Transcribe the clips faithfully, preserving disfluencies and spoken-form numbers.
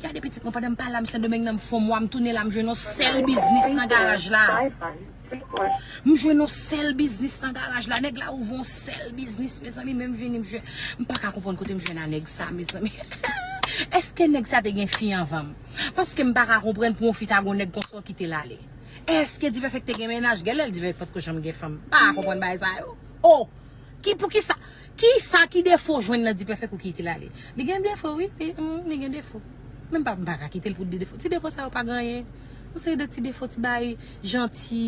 Gade pitit mwen, pandan m pa la, m Sendomeng nan, m fè yon mwa, m tounen la, m jwenn yon sèl biznis nan garaj la. M jwenn yon sèl biznis nan garaj la. Nèg la ouvri yon sèl biznis, mezanmi, menm vini, m jwenn. M pa ka konprann kote m jwenn a nèg sa, mezanmi. Èske nèg sa te gen fi anvan m? Paske m pa ka konprann pou yon fi ta gon nèg konsa w kite l ale. Èske Divèfèk te gen mennaj? Genlè Divèfèk potko janm gen fanm. M pa ka konprann bagay sa yo. Oh! Ki, poukisa? Kisa ki defo jwenn nan Divèfèk ou kite l ale? Li gen defo, wi. Li, mm, li gen defo. Men m pa, m pa ka kite l pou de defo. Ti defo sa yo pa gen anyen. Yon seri de ti defo, ti bagay janti.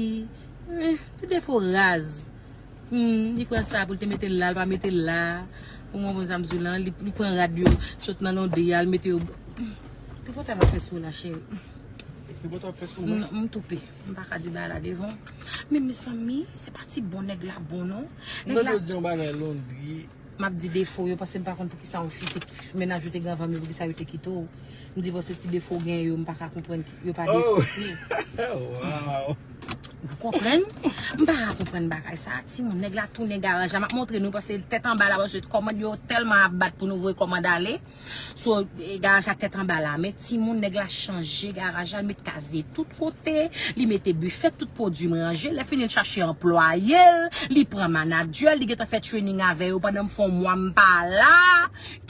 Eh, ti defo raz. Hmm, li pran sa pou l te mete l la, l pa mete l la. Ou konprann sa m di w lan, li, li pran rad yo, sot nan londe a, l mete yo. Tripotay m ap fè sou w la, cheri. Tripotay w ap fè sou mwen? M, m toupe. M pa ka di bagay la devan w. Men mezanmi, se pa ti bon nèg la bon non. Nèg la. Mwen te di yon bagay Londri. M ap di defo yo, paske m pa konn poukisa yon fi te, mennaj ou te gen anvan m yo, poukisa yo te kite w. M di, bon, se ti defo w gen yo, m pa ka konprann ki, yo pa defo. Wow! Ou konprann? M pa ka konprann bagay sa. Timoun, nèg la tounen garaj la. M ap montre nou, paske tèt anba la, paske kòmand yo tèlman ap bat pou nou voye kòmand ale. So, e, garaj la tèt anba la. Men timoun, nèg la chanje garaj la, l met kazye tout kote, li mete bifè, tout pwodui m ranje. Lè fini, l chache anplwaye l, li pran manadjè l, li gentan fè training avè yo pandan m fè yon mwa m pa la.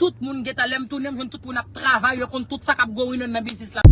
Tout moun gentan, lè m tounen, m jwenn tout moun ap travay, yo konn tout sa k ap going on nan biznis la.